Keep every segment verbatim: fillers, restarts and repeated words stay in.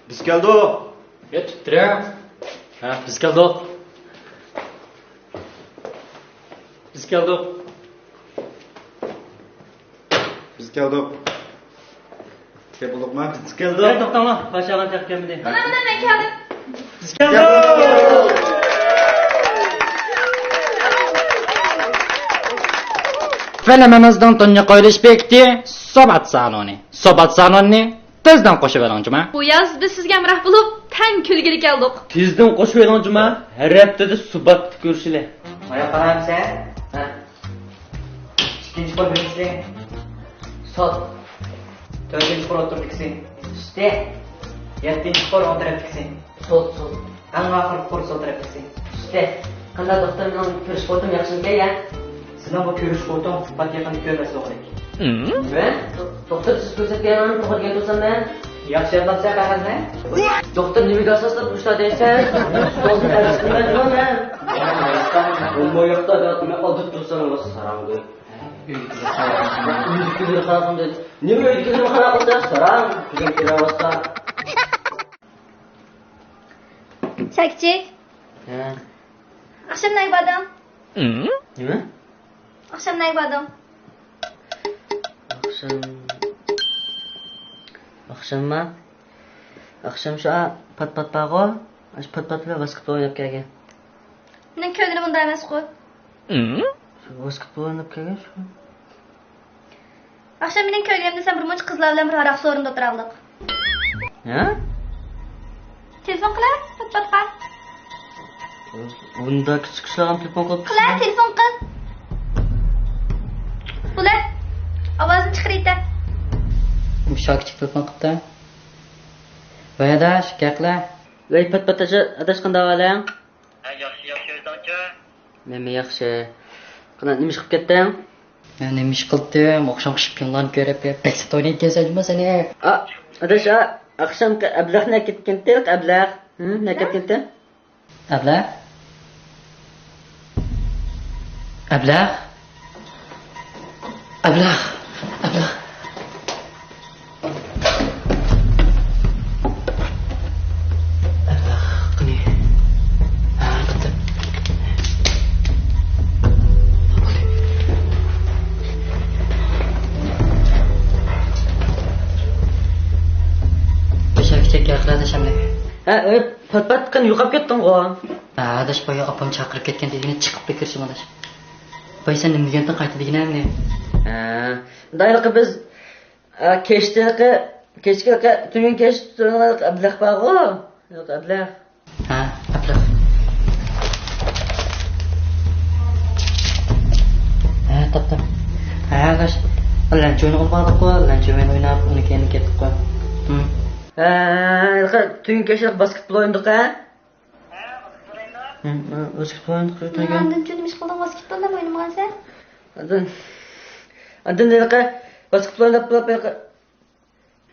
بىز كەلدۇق. يە، تۇتتۇرە. ھە، بىز كەلدۇق. بىز كەلدۇق. بىز كەلدۇق. كەپ بولدۇقما؟ بىز كەلدۇق. يە، توختاڭلار. باشلىغان تېخى كەلمىدى. مانا، مانا، مەن كەلدىم. بىز كەلدۇق. فىلىمىمىزنىڭ تۇنجى قويۇلۇش بېكىتى سوبات سالونى. سوبات سالوننى تېزدىن قوشۇۋېلىڭ جۇما. بۇ ياز بىز سىزگە ھەمراھ بولۇپ، تەڭ كۈلگىلى كەلدۇق. تېزدىن قوشۇۋېلىڭ جۇما، ھەر ھەپتىدە سۇباتتا كۆرۈشىلى. مانا قاراڭسەن، ھە؟ ئىككىنچى قول نېمىسى؟ سول. تۆتىنچى قول ئوتتۇرىدىكىسى. ئۈستى. يەتتىنچى قول ئوڭ تەرەپتىكىسى. سول، سول. ئەڭ ئاخىرقى قول سول تەرەپتىكىسى. ئۈستى. قانداق دوختۇر، مېنىڭ كۆرۈش قۇۋۋىتىم ياخشىمىكەن يا؟ سېنىڭ بۇ كۆرۈش قۇۋۋىتىڭ پات يېقىندا كۆرمەسلىك كېرەك. نېمە؟ دو-، دوختۇر، سىز كۆرسەتكەن يەرنى توغرا دېگەن تۇرسام مەن. ياخشى يادلاپسەن قەغەزنى؟ دوختۇر نېمىگە ئاساسلاپ مۇشۇنداق دەيسەن؟ ئۇستازنى تەرجىمە قىلمايدىمەن مەن. بۇ ياقتا مەن ئالدىپ تۇرسام ساراڭدىن. ئۆيدىكىلەر قاراقمىدى. نېمە ئۆيدىكىلەر قاراقمىدى؟ ساراڭ، كۆزۈم كېلىۋاتسا. شاكىچى. ھە. ئاخشام نەگە باردىڭ؟ نېمە؟ ئاخشام نەگە باردىڭ؟ ئاخشام، ئاخشامما؟ ئاخشام شۇ پات-پات بارغۇ، ئاشۇ پات-پات بىلەن ۋاسكېتبول ئويناپ كەلگەن. مېنىڭ كۆڭلۈم ئۇنداق ئەمەسقۇ. ۋاسكېتبول ئويناپ كەلگەن شۇ. ئاخشام مېنىڭ كۆڭلۈمدە سەن بىر مۇنچە قىزلار بىلەن بىر ھاراق سورۇندا ئولتۇراۋاتقان. ھە؟ تېلېفون قىلە، پات-پاتقا. بۇنداق كىچىك كىشىلەرگە تېلېفون قىلىپ قىلە، تېلېفون قىل. بولە، ئاۋازىنى چىقىرىتە. مۇشۇ كىچىك تېلېفون قىپتۇ. ۋەي ئاداش، گەپ قىلە. ۋەي پات-پات ئاداش، قانداق ئەھۋالىڭ؟ ھە، ياخشى، ياخشى، ئۆزۈڭچۇ؟ مەنمۇ ياخشى. قانداق، نېمە ئىش قىلىپ كەتتىڭ؟ مەن نېمە ئىش قىلدىم؟ ئاخشام قىشقا پىلانلارنى كۆرۈپ، بەك سەت ئوينايدىكەنسەن جۇما سەن. ئا، ئاداش، ئا، ئاخشامقى ئەبلەخنى ئەكېتىپ كەتتىڭ، ئەبلەخ. ھە، نەگە ئەكېتىپ كەتتىڭ؟ ئەبلەخ؟ ئەبلەخ؟ ئەبلەخ، ئەبلەخ. ئەبلەخ، قېنى. ھە، قېتىپ. بەشەر كىچىك گەپ قىلىۋاتىش ئەمدى. ھە، ئۆي، پات-پات قېنى يوقاپ كەتتىڭغۇ؟ ھە، ئاداش، بايا ئاپام چاقىرىپ كەتكەن دېگىنى چىقىپ بېكىرسىم ئاداش. باي، سەن نېمە دېگەنتىڭ قايتا دېگىنە ئەمدى؟ ھە، دايلىقى بىز، ئا، كەچتىكى، كەچكىلىكى، تۈنۈگۈن كەچ تۇرغان ئەبلەخ بارغۇ؟ يوق، ئەبلەخ. ھە، ئەبلەخ. ھە، تاپتىم. ھە، ئاداش. لەنچ ئوينىغىلى باردۇققۇ، لەنچ ئويۇن ئويناپ، ئۇنى كېيىن كەتتۇققۇ. ھە. ھە، ھېلىقى تۈنۈگۈن كەچلىك باسكېتبول ئوينىدۇق، ھە؟ ھە، باسكېتبول ئوينىدۇق. ھە، ھە، باسكېتبول ئوينىدۇق، تۈنۈگۈن. ئاندىن چۈنۈمىش قىلدىڭ، باسكېتبول نېمە ئوينىمىغانسەن؟ ئاندىن، ئاندىن ھېلىقى باسكېتبول ئويناپ بولۇپ، ھېلىقى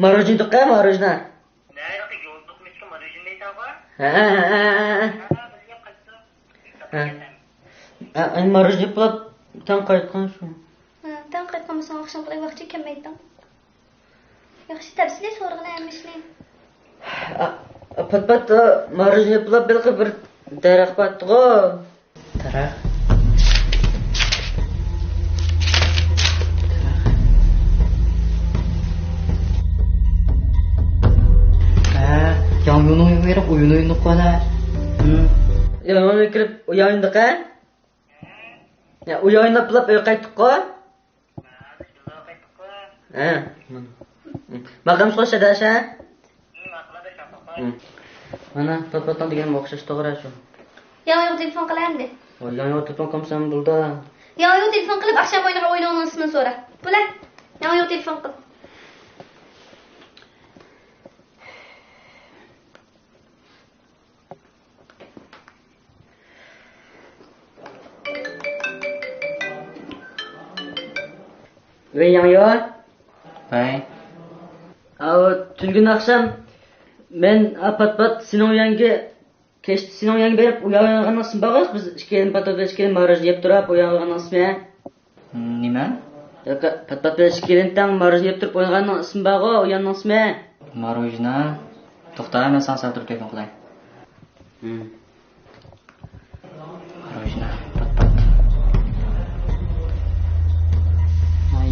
ماروژنىدۇق، ھە، ماروژنا. ھە، ھە، ھە، ھە. ھە، ھە، ھە. ھە، ئەنە ماروژنى يەپ بولۇپ، تەڭ قايتقان شۇ. ھە، تەڭ قايتقان بولساڭ، ئاخشامقى ۋاقىتچە كەلمەيتتىڭ. ياخشى، تەپسىلىي سورىغىنە ھەممە ئىشنى. ئا، پات-پات، ئا، ماروژنى يەپ بولۇپ، ھېلىقى بىر دەرەخ بارتتىغۇ. دەرەخ. دەرەخ. ھە، ياڭيۇنىڭ ئۆيىگە بېرىپ ئويۇن ئوينىدۇققۇ ئەنە. ھىم. ياڭيۇنىڭ ئۆيىگە كىرىپ ئويۇن ئوينىدۇققۇ. يا، ئويۇن ئويناپ بولۇپ ئۆيگە قايتتۇققۇ. ھە. ماقام خوش ئاداش، ھە؟ مانا، پات-پاتنىڭ دېگىنىمگە ئوخشاش توغرا شۇ. ياڭيۇغا تېلېفون قىل ئەمدى. ۋاي، ياڭيۇغا تېلېفون قىلمىسام بولىدۇ. ياڭيۇغا تېلېفون قىلىپ، ئاخشام ئوينىغان ئويۇنۇڭنىڭ ئىسمىنى سورا. بولە، ياڭيۇغا تېلېفون قىل. ۋەي، ياڭيۇ. ۋەي. ئاۋۇ تۈنۈگۈن ئاخشام مەن، ئا، پات-پات سېنىڭ ئۆيۈڭگە، كەچتە سېنىڭ ئۆيۈڭگە بېرىپ ئۇياۋ ئوينىغاننىڭ ئىسمى بارغۇ، بىز ئىككىيلەن پات-پات بىلەن ئىككىيلەن ماروژنا يەپ تۇرۇپ ئوينىغاننىڭ ئىسمى. نېمە؟ ياق، پات-پات بىلەن ئىككىيلەن تەڭ ماروژنا يەپ تۇرۇپ ئوينىغاننىڭ ئىسمى بارغۇ، ئويۇننىڭ ئىسمى. ماروژنا؟ توختا، مەن ساڭا سەل تۇرۇپ تېلېفون قىلاي. ھىم. روژنا، پات-پات.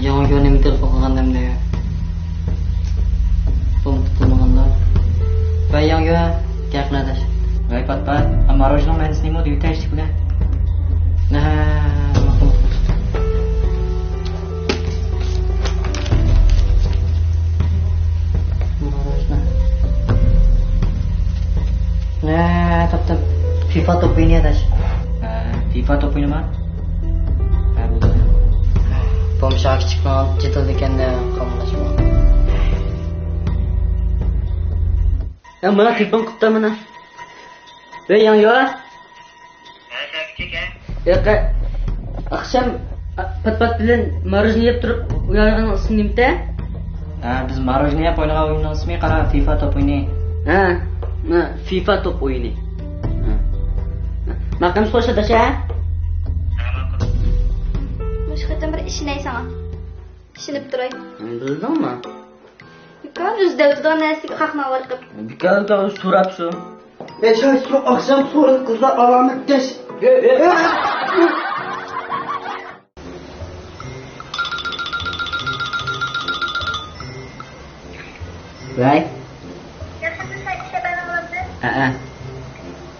ياڭيۇ نېمە تېلېفون قىلغان ئەمدى؟ تېلېفون تۇتۇلمىغاندا. ۋەي ياڭيۇ، گەپ قىلە ئاداش. ۋەي پات-پات، ماروژنىنىڭ مەنىسى نېمە دېيىۋېتەي ئىشتىك بىلەن. ھە، ماقۇل، ماقۇل. ماروژنا. ھە، تاپتىم. فىفا توپ ئويناي ئاداش. ھە، فىفا توپ ئوينىما؟ ھە، بولدى. بومشا كىچىكنىڭ جېتىلىدىكەن-دە، قاملاشما. ھە، مانا تېلېفون قىپتۇ مانا. ۋەي ياڭيۇ. ھە، سەن كىچىك، ھە؟ ياق، ئاخشام پات-پات بىلەن ماروژنا يەپ تۇرۇپ ئوينىغان ئىسمى نېمىتە؟ ھە، بىز ماروژنا يەپ ئوينىغان ئويۇننىڭ ئىسمى قارا، فىفا توپ ئويۇنى. ھە، ھە، فىفا توپ ئويۇنى. ھە. ماقۇل، خوش ئاداش، ھە؟ ھە، ماقۇل. مۇشۇ قېتىم بىر ئىشىنەي ساڭا. ئىشىنىپ تۇراي. بىلدىڭمۇ؟ بىكار ئۆزى دەۋېتىدىغان نەرسىگە قاقماق ۋارقىراپ. بىكار، بىكار سوراپ شۇ. ئەي، شۇ ئاخشام سورۇن قىزلار ئالامەت كەش. ۋەي. ياخشىمۇسىز، سەن ئىش ئەپەندىڭىز؟ ھەئە.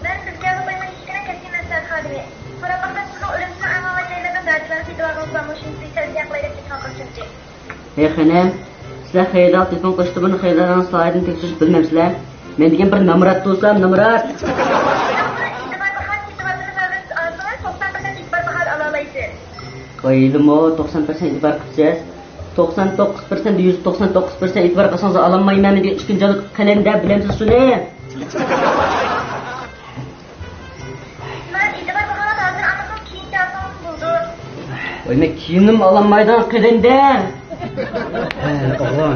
مەن سىزگە يولۇق قويما ئىككىنىڭ كەسپىي مەسلىھەت خادىمى. سوراپ باقسام، سىزنىڭ ئۆلۈمچىنىڭ ئەڭ ئاۋات جايلىرىدىن داچىلارنى سېتىۋالغىنىڭىزغا مۇشۇنى سەل ياقلايدۇ دېسىڭىز قىلسىمچى. ھەي خېنىم، سىلەر خېرىدار تېلېفون قىلىشتا بۇنى خېرىدارنىڭ سالاھىيىتىنى تەكشۈرۈش بىلمەمسىلەر؟ مەن دېگەن بىر نامرات دوستلار، نامرات. ۋايلىمۇ، توقسان پىرسەنت ئېتىبار قىپسىز. توقسان توققۇز پىرسەنت، يۈز توقسان توققۇز پىرسەنت ئېتىبار قىلسىڭىز ئالالمايمەن، مەن دېگەن ئىككىنچى ئالىپ قەلەندەر، بىلەمسىز شۇنى؟ مەن ئېتىبار قىلغان ھازىر ئانىقىم كېيىن چاقىرسىڭىز بولىدۇ. ۋاي، مەن كىيىمنىمۇ ئالالمايدىغان قېرىندە. ھە، ئوغلۇم.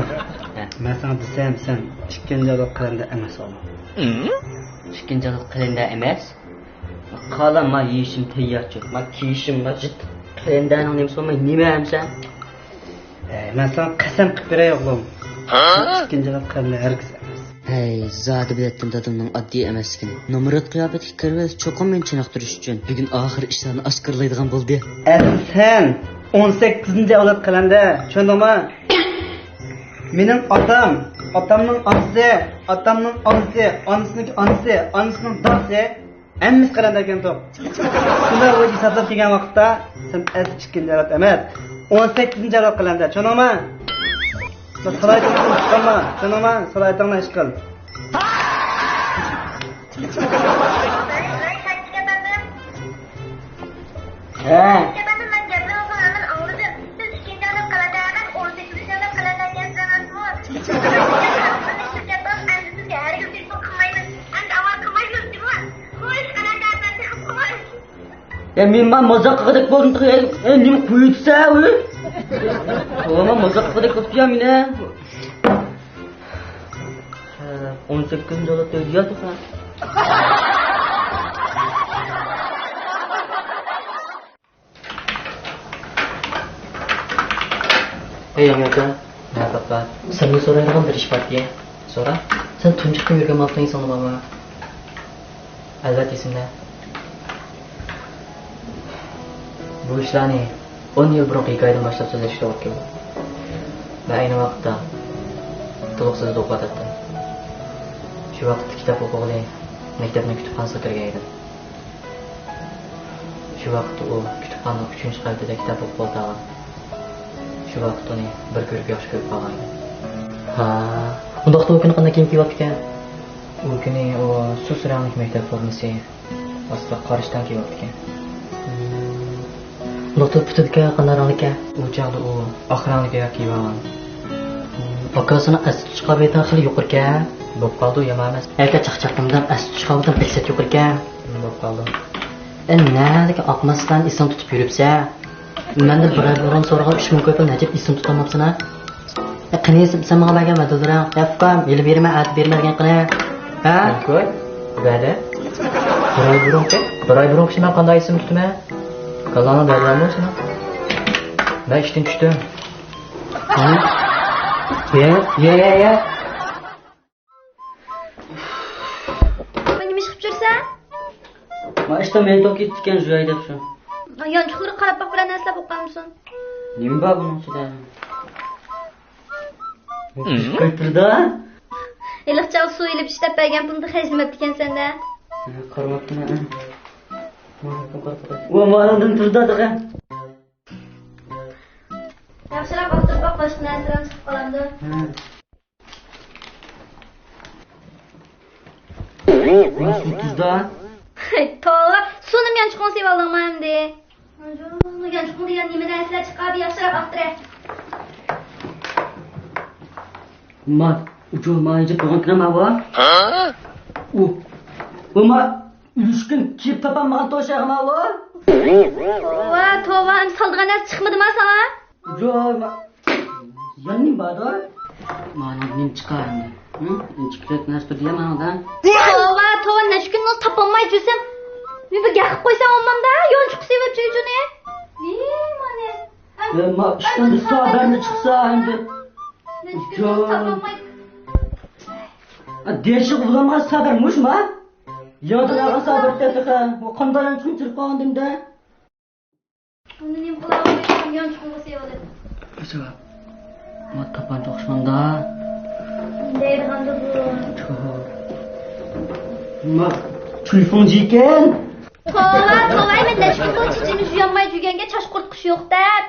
ھە. مەن ساڭا دېسەم، سەن ئىككىنچى ئالىپ قېرىندە ئەمەس، ئوغلۇم. ئىككىنچى ئالىپ قېرىندە ئەمەس؟ قالا، ما يېيىشىم تەييارچۇ. ما كىيىشىم، ما جىت قېرىندەنىڭ نېمىسى بولماي نېمە ئەمسە؟ ئەي، مەن ساڭا قەسەم قىلىپ بېرەي، ئوغلۇم. ھە؟ ئىككىنچى ئالىپ قېرىندە ھەرگىز ئەمەس. ھەي، زادى بىلەتتىم دادامنىڭ ئاددىي ئەمەسلىكىنى. نامرات قىياپەتكە كىرىۋېلىپ، چوقۇم مېنى چېنىقتۇرۇش ئۈچۈن بۈگۈن ئاخىر ئىشلارنى ئاشكارىلايدىغان بولدى. ئەسلى سەن ئون سەككىزىنچى ئەۋلاد قەلەندەر، چۈشەندىڭمۇ؟ مېنىڭ ئاتام، ئاتامنىڭ ئانىسى، ئاتامنىڭ ئانىسى، ئانىسىنىڭكى ئانىسى، ئانىسىنىڭ دادىسى، ھەممىسى قەلەندەر ئىكەن توق. شۇنداق بويىچە ھېسابلاپ كەلگەن ۋاقىتتا، سەن ئەسلى ئىككىنچى ئەۋلاد ئەمەس، ئون سەككىزىنچى ئەۋلاد قەلەندەر، چۈشەندىڭمۇ؟ سالاھىيىتىڭنى ئۇنتۇپ قالما، چۈشەندىڭمۇ؟ سالاھىيىتىڭنى ئىش قىل. ھە. ئەپەندىم، مەن گەپلىرىڭىزنىڭ ھەممىنى ئاڭلىدىم. سىز ئىككىنچى ئەۋلاد قەلەندەر ئەمەس، ئون سەككىزىنچى ئەۋلاد قەلەندەر ئىكەنسىز ئەمەسمۇ؟ ئەمدى سىزگە ھەرگىز تېلېفون قىلمايمىز. ئەمدى ئاۋۋال قىلمايمىز، جۇمۇ. خوش، قەلەندەر ئەپەندى، خوش. يا، مېنى مانا مازاق قىلغۇدەك بولدۇم، يا، يا، نېمە قويۇۋېتىسەن، ھە؟ توۋا، مانا مازاق قىلغۇدەك بولۇپتۇ يا مېنى. ھە، ئون سەككىزىنچى ئەۋلاد دەيدۇ يا، توختا. ھەي، ياڭيۇ ئاكا. ھە، پات-پات. سەندىن سورايدىغان بىر ئىش باركەن. سورا. سەن تۇنجۇقتا يۈرگەن ماپتىڭ، ئېسىڭدە بارمۇ؟ ئەلۋەتتە ئېسىمدە. بۇ ئىشلارنى ئون يىل بۇرۇنقى ھېكايىدىن باشلاپ سۆزلەشكە توغرا كېلىدۇ. مەن ئەينى ۋاقىتتا تولۇقسىزدا ئوقۇۋاتاتتىم. شۇ ۋاقىتتا كىتاب ئوقۇغىلى مەكتەپنىڭ كۇتۇپخانىسىغا كىرگەن ئىدىم. شۇ ۋاقىتتا ئۇ كۇتۇپخانىنىڭ ئۈچىنچى قەۋىتىدە كىتاب ئوقۇپ ئولتۇرغان. شۇ ۋاقىتتا ئۇنى بىر كۆرۈپ ياخشى كۆرۈپ قالغان ئىدىم. ھا، ئۇنداقتا ئۇ كۈنى قانداق كىيىم كىيىۋاپتىكەن؟ ئۇ كۈنى ئۇ سۇس رەڭلىك مەكتەپ فورمىسى، ئاستىدا قارا ئىشتان كىيىۋاپتىكەن. ئۇنداقتا پۇتىدىكى قانداق رەڭلىكەن؟ ئۇ چاغدا ئۇ ئاق رەڭلىك ئاياغ كىيىۋالغان. ئاكاسىنىڭ ئەستە تۇتۇش قابىلىيىتى خېلى يۇقىرىكەن. بوپ قالىدۇ، يامان ئەمەس. ئەكە چاقچاق قىلمىدىم، ئەستە تۇتۇش قابىلىيىتىم بەك يۇقىرىكەن. بوپ قالىدۇ. ئە، نەدىكى ئاق مەسىلەرنى ئېسىڭدە تۇتۇپ يۈرۈپسەن؟ مەندىن بىر ئاي بۇرۇن سورىغان ئۈچ مىڭ كوي پۇلنى ئەجەب ئېسىڭدە تۇتالماپسەن ھە؟ ئە، قېنى سەن ماڭا بەرگەن ۋەدىلىرىڭ؟ ھە ئۇكام، ھېلى بېرىمەن، ئەتە بېرىمەن دېگەن قېنى؟ ھە؟ مىڭ كوي؟ ۋەدە؟ بىر ئاي بۇرۇنقى؟ بىر ئاي بۇرۇنقى ئىشنى مەن قانداق ئېسىمدە تۇتىمەن؟ كاللاڭنى دەۋەرمۇ سېنىڭ؟ مەن ئىشتىن چۈشتۈم. ھە؟ يە، يە، يە، يە. ما ئىشتا مېنى توك كېتىپتىكەن، جۇياي دەپ شۇ. يانچۇقلىرىغا قاراپ باق، بىرەر نەرسىلەر بولۇپ قالمىسۇن. نېمە بار بۇنىڭ ئىچىدە؟ قايتىردا؟ ھېلىقى چاغ سۇ ئېلىپ ئىشلەپ بەرگەن پۇلنى خەجلىمەپتىكەنسەن-دە. قارىماپتىمەن. ۋا، ماندىن تۇردا تېخى. ياخشىراق ئاختۇرۇپ باق، باشقا نەرسىلەرمۇ چىقىپ قالامدۇ؟ ھە. سۇ تۇزدا. توۋا، سۇنىمۇ يانچۇقۇڭغا سېلىۋالدىڭما ئەمدى؟ يانچۇقۇڭ دېگەن نېمە نەرسىلەر چىقار، بىر ياخشىراق ئاختۇرە. ما، ئۇجۇ ما يېزىپ قويغان كىرەم ھاۋا. ئۇ، ئۇ ما، ئۈلۈشكۈن كىيىپ تاپالمىغان توشاغ ما ئۇ. توۋا، توۋا، ئەمدى سالىدىغان نەرسە چىقمىدىما ساڭا؟ ئۇجۇ ما، يەنە نېمە باردۇ؟ مانا نېمە چىقار ئەمدى؟ ھە؟ ئىنچىكىرەك نەرسە دېيە ماڭا. توۋا، توۋا، نەچچە كۈندىن تاپالماي جۈرسەم، مېنى بىر گەپ قىلىپ قويساڭ بولمامدا؟ يانچۇققا سېلىۋەپچۇ ئۇجۇنى. ئى، مانا. ئەمما ئىشتىن بىر سابەرنى چىقسا ئەمدى. نەچچە كۈندىن تاپالماي. دېيىشىغا بولامغان سابەر مۇشۇما؟ يادىن ئالغان سابەر تېخى. قانداق يانچۇقنى چىرىپ قالغاندىمدە؟ ئۇنى نېمە قىلالايسەن، يانچۇقۇڭغا سېلىۋېلىپ. ئەجەب. ما تاپانچا ئوخشىغاندا. دەيدىغاندۇ بۇ. ما تېلېفونجىكەن. توۋا، توۋا، مەن نەچچە كۈندىن چېچىمنى يۇيالماي جۈگەنگە چاچ قۇرتقۇش يوق دەپ.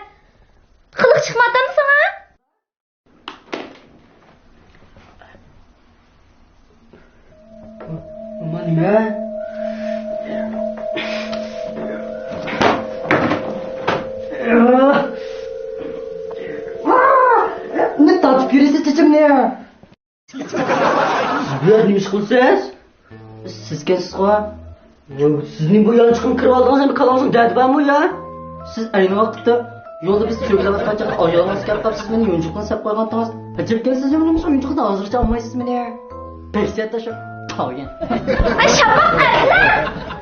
قىلىق چىقماپتىمدۇ ساڭا؟ ما نېمە؟ نېمە تارتىپ يۈرىسىز چېچىمنى؟ سىز بۇ يەردە نېمە ئىش قىلىسىز؟ سىزكەنسىزغۇ. سىزنىڭ بۇ يانچۇقىنى كىرىۋالدىڭىز، ئەمدى كاللاڭىزنىڭ دەردى بارمۇ يا؟ سىز ئەينى ۋاقىتتا يولدا بىز سۆكۈلۈۋاتقان چاغدا ئايالىڭىز كەپ قاپسىز، مېنى يانچۇقىنى سەپ قويغانتىڭىز. ئەجەبكەنسىز، نېمە بولمىسا يانچۇقنى ھازىرغىچە ئالمايسىز مېنى. بەك سەتدە شۇ تاۋيەن. ئاي، شاپاق ئەرلەر!